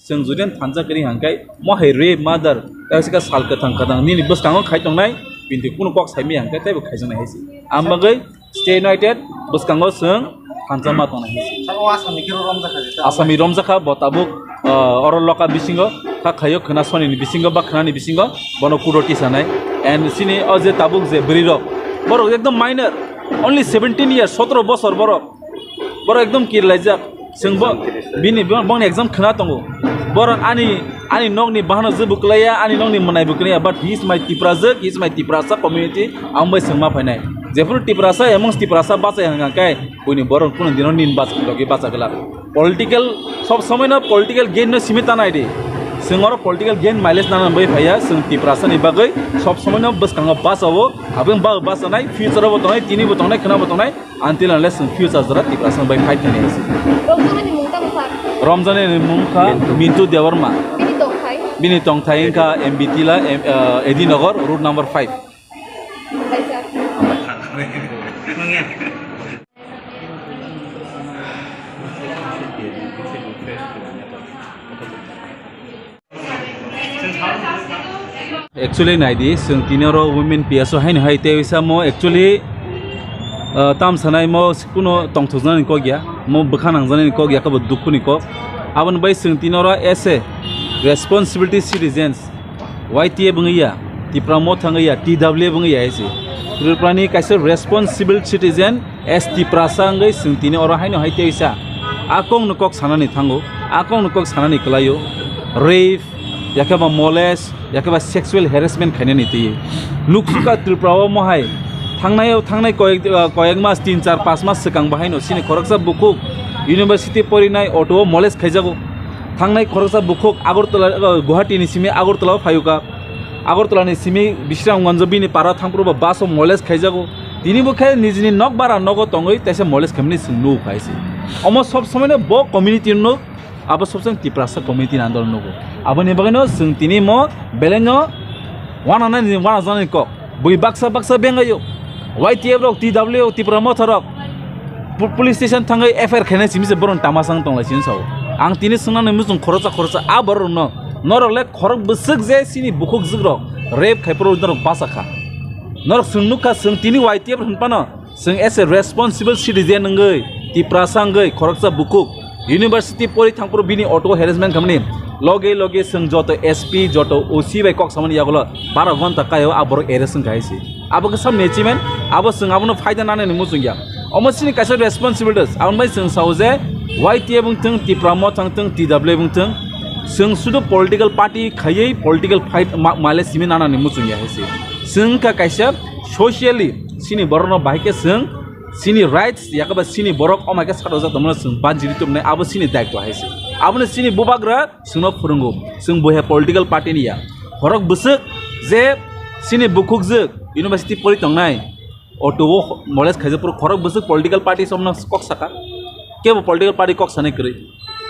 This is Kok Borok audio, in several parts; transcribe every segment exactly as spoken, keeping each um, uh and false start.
Chwng jodi thansa kwrwi hwnkhe, mo hai rape, murder, tei sika sal kwthang kwthang nini bwskango khai tongnai, bini kunu kok saimaya hwnkhe teibo khaijaknai hai se. Ang bagwi Stay United bwskango chwng thansa ma tongnai hai se. Sabo Asami khe romjakha je, Asami romjakha, bo tabuk, ah, oro loka bisingo, kha khaio khwna sonini bisingo ba khwnani bisingo, bono kudo tisanai. And sini o je tabuk je bwrwi rok, borok ekdom minor, only seventeen years, sotoro bosor borok. Borok ekdom kirlaijak. Chwng bo, bini, bo-, bongni exam khwna tongo. Borok ani, ani nokni bahano je bo kwlaiya, ani nokni mwnai bo kwlaiya, but he is my Tiprajwk, he is my Tiprasa community, ang bai chwngma phainai. Jephuru Tiprasa, amongst Tiprasa bachai hwnkha khe, buini borok kunu dino nin bach-, logi bacha glak. Political, sob somoi no political gain no simi tanai di. Chwng oro political gain mileage nana bai phaiya, chwng Tiprasa ni bagwi sob somoi no bwskango bachao, aboni bagwi bachanai, future o bo tongnai, tini bo tongnai, khwna bo tongnai, until unless chwng future jora Tiprasa bai fight khainai se. Romjani ni mung tamo sir? Romjani ni mung kha Mintu. Mintu Debbarma. Bini tongthai? Bini tongthai wngkha M B T la, M-, uh, A D Nagar, road number five. Hambai sir. Actually, naidi, chwng tini oro women P S O haino hai tei samo actually, uh, tam sanai mo kuno tongthokjaknani kok ya, mo bwkha nangjaknani kok ya, kabo dukhu ni kok. Aboni bai chwng tini oro as a responsibility citizens, Y T F wngwi ya, Tipra Motha wngwi ya, T W F wngwi ya hai se. Tripura ni kaisa responsible citizen, as Tiprasa wngwi chwng tini oro haino hai teisa a kokno kok sanani thango, a kokno kok sanani kwlaio, rape, yakhe ba molest, yakhe ba sexual harassment khainani twi. Nuksukha Tripura o mohai thangnai, thangnai koyek, koyek mas, tin, char, panch mas swkang bahaino chini khoroksa bukhuk university porinai auto o molest khaijago. Thangnai khoroksa bukhuk Agartala, Guwahati ni simi Agartala o phaiuka. Agartala ni simi Bisramganj bini para thangphuru bo bus o molest khaijago. Tini bo khe nijini nok bara nogo tongwi teisa molest khaimani chwng nugo hai se. Omo sob somoi no bo community no, abo sob somoi Tiprasa community ni under o nugo. Aboni bagwi no chwng tini mo belai no wananani, wanajaknani kok. Bui baksa baksa bengayo. Y T F rok, T W rok, Tipra Motha rok. Pu-, police station thangwi F I R khainai simi se borok tama sang tonglai sini sao. Ang tini swngnani muchung khoroksa khoroksa a borok no. Norok le khorok bwswk je sini bukhuk jwk rok rape khai phuru norok bacha kha. Norok chwng nukha chwng tini Y T F hwn phano chwng as a responsible citizen wngwi Tiprasa wngwi khoroksa bukhuk university pori thangphuru bini auto harassment khamani loge loge chwng joto S P joto O C bai kok samani yagulo bara ghonta kaio a borok arrest wngkha hai se. Abo khe samni achievement, abo chwng abono phaida nanani muchung ya. Omo chini kaisa responsibilities, aboni bai chwng sao je Y T F wngthwng, Tipra Motha wngthwng, T W F wngthwng, chwng sudu political party khaiwi political fight ma-, male simi nanani muchung ya hai se. Chwng kha kaisa socially chini borokno bahai khe chwng chini rights yakhe ba chini borok omo hai khe sadojak tongmano chwng banjiri tubunai, abo chini daitwa hai se. Abono chini bubagra chwngno phwrwngo, chwng bo hai political party ni ya. Khorok bwswk je chini bukhukjwk university pori tongnai, auto o molest khaijak phuru khorok bwswk political party somno kok saka. Kebo political party kok sanai kwrwi.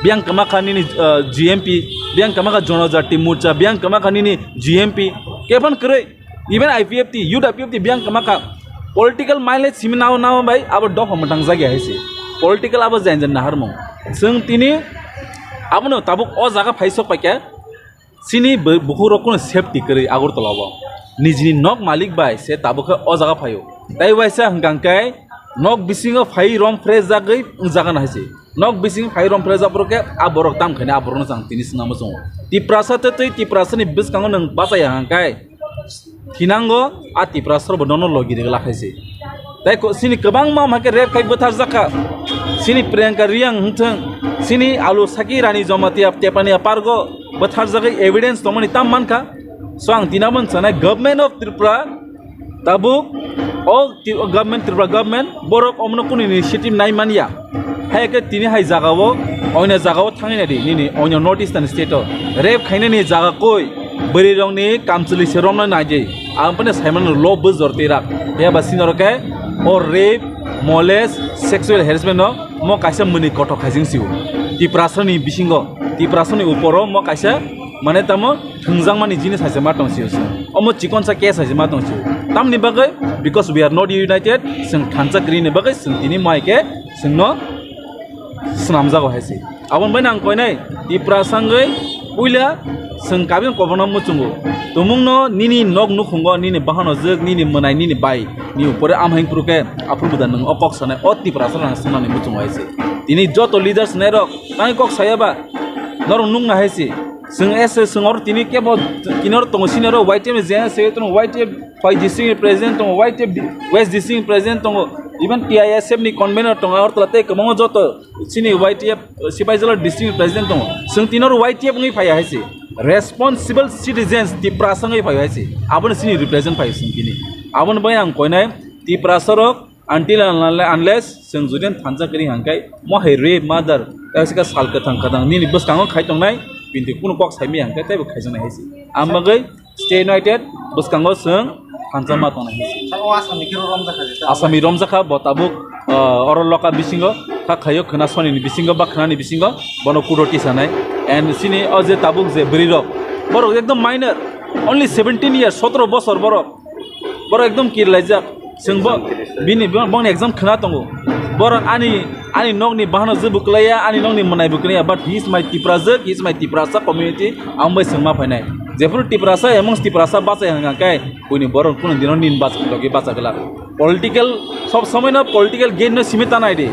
Biyang kwma kha nini, uh, G M P, biyang kwma kha Jonojati Morcha, biyang kwma kha nini G M P, kefan kwrwi. Even I P F T, youth I P F T biyang kwma kha. Political mileage simi nao nao bai abo dopha mwtang jagya hai se. Political abo jain jain naharmung. Chwng tini abono tabuk o jaga phai sok paikha. Chini bu-, bukhuk rok kuno safety kwrwi Agartala o. Nijini nok malik bai se tabuk khe o jaga phaio. Tai waisa hwnkha hwnkhe nok bisingo phai rom phre jagwi wngjaga na hai se. Nok bising phai rom phre jak borok khe a borok tam khaina a borokno chang tini swnamo chwngo. Tiprasa tei twi Tiprasani bwskango nwng bachaya hwnkhe thinango a Tiprasa rokbo nono logi rwgwlak hai se. Tai ko-, chini kwbangma hwnkhe rape khai bwtharjak kha. Chini Priyanka Reang hwnkhe chini Alu Saki Rani Jamatia Tepania Park o bwtharjagwi evidence tongmani tam mankha. So ang tini abo sanai Government of Tripura tabuk o ti-, o government, Tripura government, borok omono kunu initiative nai manya. Hai khe tini hai jagao, oino jagao thangwi nai di, nini oino North Eastern state o. Rape khainani jaga koi, bwrwi rokni kamchwlwi se romna nai di. Ang phano saimano lo bwjor twi rak. Phiya ba sini oro khe o rape, molest, sexual harassment no mo kaisa mwnwi kothok khaising sio. Tiprasani bisingo, Tiprasani uporo mo kaisa mane tamo thwngjakmani jinis hai se ma tong sio se. Omo chikonsa case hai se ma tong sio. Tamni bagwi, because we are not united, chwng thansa kwrwini bagwi chwng tini mai khe chwngno swnamjago hai se. Aboni bai ang koinai Tiprasa wngwi puila chwng kabin koborno muchungo. Tumungno nini nok nukhungo, nini bahanojwk, nini mwnai, nini bai, ni upore amhaing phuru khe aphuru buda nwng o kok sanai, o Tiprasa rang swngnani muchungo hai se. Tini joto leaders nairok tangwi kok saya ba norok nukna hai se. Chwng ese chwng oro tini kebo tini oro tongo sini oro Y T F ni je se tongo, Y T F Khowai district ni president tongo, Y T F di-, West district ni president tongo, even T I S F ni convener tongo, Agartala tei kwbangma joto chini Y T F Sipaijala district ni president tongo. Chwng tini oro Y T F wngwi phaiya hai se. Responsible citizens Tiprasa wngwi phaiya hai se. Aboni chini represent phaiya chwng tini. Aboni bai ang koinai Tiprasa rok until and unle-, unless chwng jodi thansa kwrwi hangkai mo hai rape, murder, kaisa ka sal kwthang kwthang nini bwskango khai tongnai, bini kunu kok saimaya hangkai teibo khaijaknai hai se. Ang bagwi Stay united, bwskango chwng thansa ma tongnai hinwi. Sabo Asami khe romjakha je. Asami romjakha, bo tabuk, ah, oro loka bisingo, kha khaio khwna sonini bisingo, ba khwnani bisingo, bono kudo tisanai. And sini o je tabuk je bwrwi rok, borok ekdom minor, only seventeen years, sotro bosor borok. Borok ekdom kirlaijak. Chwng bo bini bo-, bongni exam khwna tongo. Borok ani, ani nokni bahano je bo kwlaiya, ani nokni mwnai bo kwlaiya, but he is my Tiprajwk, he is my Tiprasa community, ang bai chwng ma phainai. Jephuru Tiprasa amongst Tiprasa bachai hwnka khe, buini borok kunu dino nin bach-, logi bacha glak. Political, sob somoi no political gain no simi tanai di.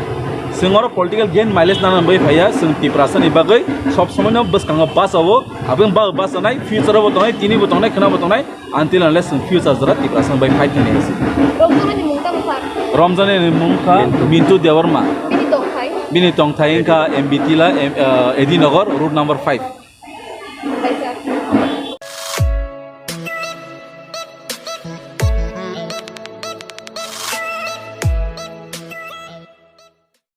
Chwng oro political gain mileage nana bai phaiya, chwng Tiprasa ni bagwi sob somoi no bwskango bachao, aboni bagwi bachanai, future o bo tongnai, tini bo tongnai, khwna bo tongnai, Until unless chwng future jora Tiprasa bai fight khainai se. Romjanani mung tamo sir? Romjanani mung kha Mintu. Mintu Debbarma. Bini tongthai? Bini tongthai wngkha M B T la, em, uh, A D Nagar, road number five.